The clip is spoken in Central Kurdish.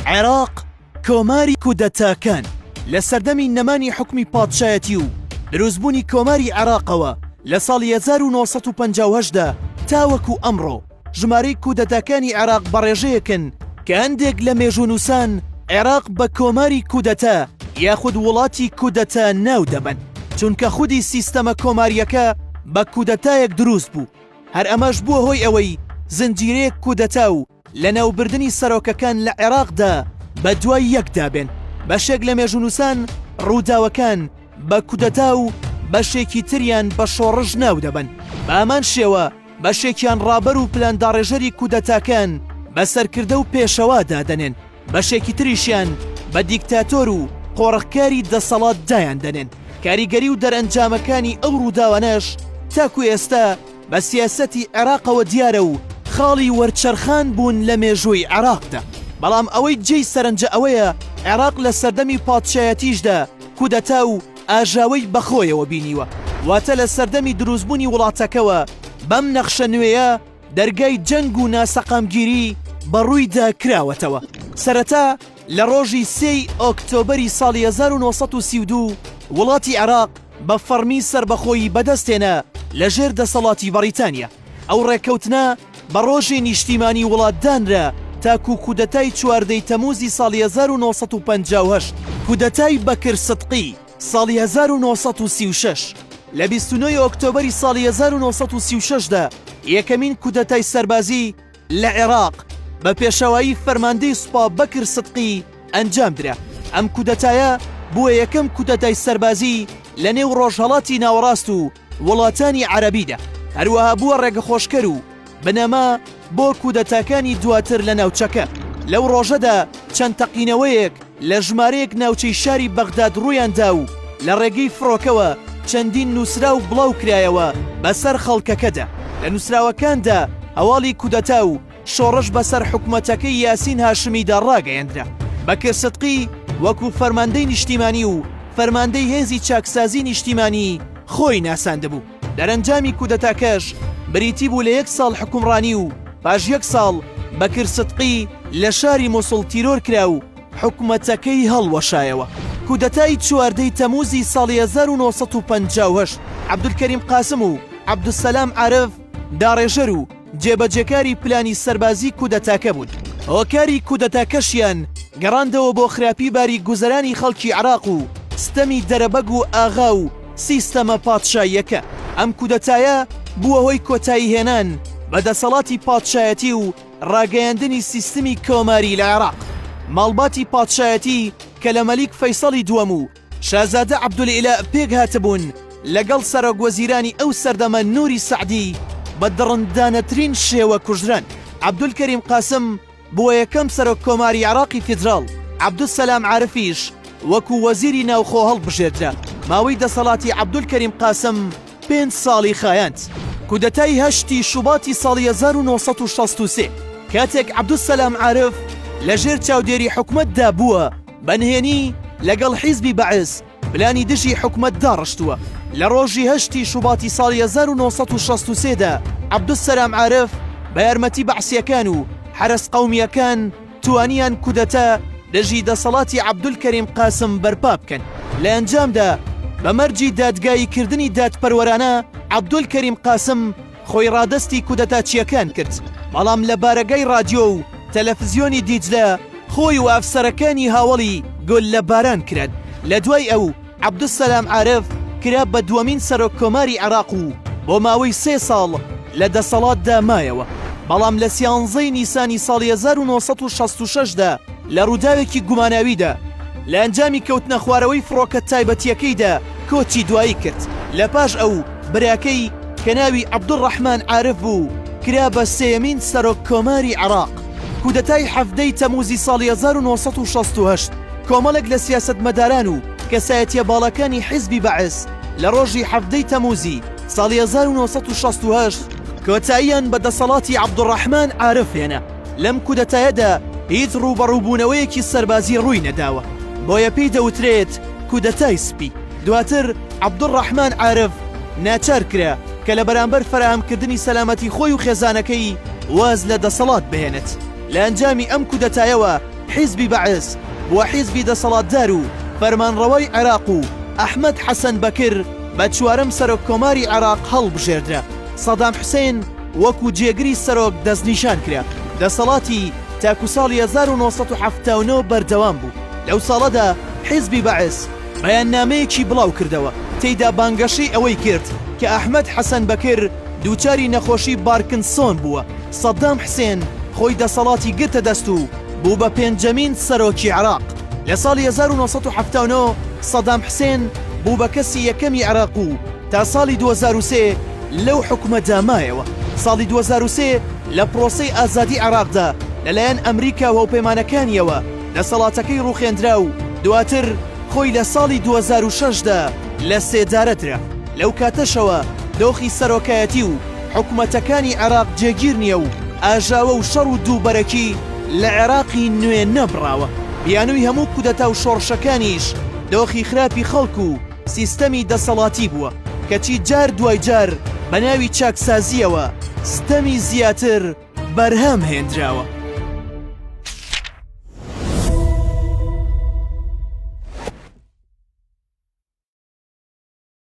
عێراق کۆماری کودەتاکان لە سەردەمی نەمانی حوکمی پادشایەتی و دروستبوونی کۆماری عێراقەوە لە ساڵی 1958 دا تاوەکو ئەمڕۆ ژمارەی کودەتاکانی عێراق بە ڕێژەیەکن کە هەندێک لە مێژوونووسان عێراق بە کۆماری کودەتا یاخود وڵاتی کودەتا ناو دەبەن چونکە خودی سیستەمە کۆمارییەکە بە کودەتایەک دروست بوو هەر ئەمەش بووە هۆی ئەوەی زنجیرەیەک کودەتا و لەناوبردنی سەرۆکەکان لە عێراقدا بەدوای یەکدا بێن. بەشێک لە مێژوونووسان ڕووداوەکان بە کودەتا و بەشێکی تریان بە شۆڕش ناودەبەن. بە هەمان شێوە بەشێکیان ڕابەر و پلانداڕێژەری کودەتاکان بە سەرکردە و پێشەوا دادەنێن. بەشێکی تریشیان بە دیکتاتۆر و قۆرخکاری دەسەڵات دایان دەنێن. کاریگەری و دەرئەنجامەکانی ئەو ڕووداوانەش تاکو ئێستا بە سیاسەتی عێراقەوە دیارە و خاڵی وەرچەرخان بوون لە مێژووی عێراقدا. بەڵام ئەوەی جێی سەرنجە ئەوەیە عێراق لە سەردەمی پادشایەتیشدا کودەتا و ئاژاوەی بەخۆیەوە بینیوە، واتە لە سەردەمی دروستبوونی وڵاتەکەوە بەم نەخشە نوێیە دەرگای جەنگ و ناسەقامگیری بەڕوویدا کراوەتەوە. سەرەتا لە ڕۆژی سێی ئۆکتۆبەری ساڵی 1932 وڵاتی عێراق بە فەڕمی سەربەخۆیی بەدەستهێنا لە ژێر دەسەڵاتی بەڕیتانیا. ئەو ڕێککەوتنە بە ڕۆژی نیشتیمانی وڵات دانرا تاکوو کودەتای چواردەی تەمووزی ساڵی 1958، کودەتای بەکر سدقی ساڵی 1936. لە 29 ی ئۆکتۆبەری ساڵی 1936 دا یەکەمین کودەتای سەربازی لە عێراق بە پێشەوایی فەرماندەی سوپا بەکر سدقی ئەنجام درا. ئەم کودەتایە بووە یەکەم کودەتای سەربازی لە نێو ڕۆژهەڵاتی ناوەڕاست و وڵاتانی عەرەبیدا، هەروەها بووە ڕێگەخۆشکەر و بنەما بۆ کودەتاکانی دواتر لە ناوچەکە. لەو ڕۆژەدا چەند تەقینەوەیەک لە ژمارەیەک ناوچەی شاری بەغداد ڕوویاندا و لە ڕێگەی فڕۆکەوە چەندین نووسراو بڵاوکرایەوە بەسەر خەڵکەکەدا. لە نووسراوەکاندا هەواڵی کودەتا و شۆڕش بەسەر حکومەتەکەی یاسین هاشمیدا ڕاگەیەندرا. بەکر سدقی وەکو فەرماندەی نیشتیمانی و فەرماندەی هێزی چاکسازی نیشتیمانی خۆی ناساندبوو. دەرەنجامی کودەتاکەش بریتی بوو لە یەک ساڵ حوکمڕانی و پاش یەک ساڵ بەکر سدقی لە شاری موسڵ تیرۆر کرا و حکومەتەکەی هەڵوەشایەوە. کودەتای چواردەی تەمووزی ساڵی 1958 عەبدولکەریم قاسم و عەبدولسەلام عارف داڕێژەر و جێبەجێکاری پلانی سەربازی کودەتاکە بوون. هۆکاری کودەتاکەشیان گەڕاندەوە بۆ خراپی باری گوزەرانی خەڵکی عێراق و ستەمی دەرەبەگ و ئاغا و سیستەمە پادشاییەکە. ئەم کودەتایە بووە هۆی کۆتاییهێنان بە دەسەڵاتی پادشایەتی و ڕاگەیاندنی سیستمی کۆماری لە عێراق. ماڵباتی پادشایەتی کە لە مەلیک فەیسەڵی دووەم و شازادە عەبدولئیلە پێکهاتبوون، لەگەڵ سەرۆک وەزیرانی ئەو سەردەمە نوری سەعدی بە دڕندانەترین شێوە کوژران. عەبدولکەریم قاسم بووە یەکەم سەرۆک کۆماری عێراقی فیدراڵ، عەبدولسەلام عارفیش وەکو وەزیری ناوخۆ هەڵبژێردرا. ماوەی دەسەڵاتی عەبدولکەریم قاسم پێنج ساڵی خایاند. کودەتای هەشتی شوباتی ساڵی 1963 کاتێک عەبدولسەلام عارف لەژێر چاودێری حکومەتدا بووە، بە نهێنی لەگەڵ حیزبی بەعس پلانی دژی حکومەت داڕشتووە. لە ڕۆژی هەشتی شوباتی ساڵی 1963 دا عەبدولسەلام عارف بە یارمەتی بەعسییەکان و حەرەس قەومییەکان توانیان کودەتا دژی دەسەڵاتی عەبدولکەریم قاسم بەرپا بکەن. لە ئەنجامدا بە مەرجی دادگاییکردنی دادپەروەرانە عەبدولکەریم قاسم خۆی ڕادەستی کودەتاچییەکان کرد، بەڵام لە بارەگای ڕادیۆ و تەلەفزیۆنی دیجلە خۆی و ئەفسەرەکانی هاوەڵی گوللەباران کران. لە دوای ئەو، عەبدولسەلام عارف کرا بە دووەمین سەرۆک کۆماری عێراق و بۆ ماوەی سێ ساڵ لە دەسەڵاتدا مایەوە. بەڵام لە سیانزەی نیسانی ساڵی 1966 دا لە ڕووداوێکی گوماناویدا لە ئەنجامی کەوتنەخوارەوەی فڕۆکە تایبەتییەکەیدا کۆچی دوایی کرد. لە پاش ئەو، براکەی کە ناوی عەبدولڕەحمان عارف بوو، کرا بە سێیەمین سەرۆک کۆماری عێراق. کودەتای حەڤدەی تەمووزی ساڵی 1968، کۆمەڵێک لە سیاسەتمەداران و کەسایەتییە باڵاکانی حیزبی بەعس لە ڕۆژی حەڤدەی تەمووزی ساڵی 1968 کۆتاییان بە دەسەڵاتی عەبدولڕەحمان عارف هێنا. لەم کودەتایەدا هیچ ڕووبەڕووبوونەوەیەکی سەربازی ڕووی نەداوە، بۆیە پێی دەوترێت کودەتای سپی. دواتر عەبدولڕەحمان عارف ناچار کرا کە لە بەرامبەر فەراهەمکردنی سەلامەتی خۆی و خێزانەکەی واز لە دەسەڵات بهێنێت. لە ئەنجامی ئەم کودەتایەوە. حیزبی بەعس بووە حیزبی دەسەڵاتدار و فەرمانڕەوای عێراق و ئەحمەد حەسەن بەکر بە چوارەم سەرۆک کۆماری عێراق هەڵبژێردرا. سەدام حوسێن وەکو جێگری سەرۆک دەستنیشان کرا. دەسەڵاتی تاکو ساڵی 1979 بەردەوام بوو. لەو ساڵەدا حیزبی بەعس بەیاننامەیەکی بڵاوکردەوە، تێیدا بانگەشەی ئەوەی کرد کە ئەحمەد حەسەن بەکر دووچاری نەخۆشی بارکنسۆن بووە. سەدام حسێن خۆی دەسەڵاتی گرتە دەست و بوو بە پێنجەمین سەرۆکی عێراق. لە ساڵی 1979 سەدام حسێن بوو بە کەسی یەکەمی عێراق و تا ساڵی 2003 لەو حوکمەدا مایەوە. ساڵی 2003 لە پرۆسەی ئازادی عێراقدا لەلایەن ئەمریکا و هاوپەیمانەکانیەوە دەسەڵاتەکەی ڕووخێندرا و دواتر خۆی لە ساڵی 2006 دا لە سێدارە درا. لەو کاتەشەوە دۆخی سەرۆکایەتی و حکومەتەکانی عێراق جێگیر نییە و ئاژاوە و شەڕ و دووبەرەکی لە عێراقی نوێ نەبڕاوە. بیانووی هەموو کودەتا و شۆڕشەکانیش دۆخی خراپی خەڵک و سیستەمی دەسەڵاتی بووە، کەچی جار دوای جار بە ناوی چاکسازییەوە ستەمی زیاتر بەرهەم هێندراوە.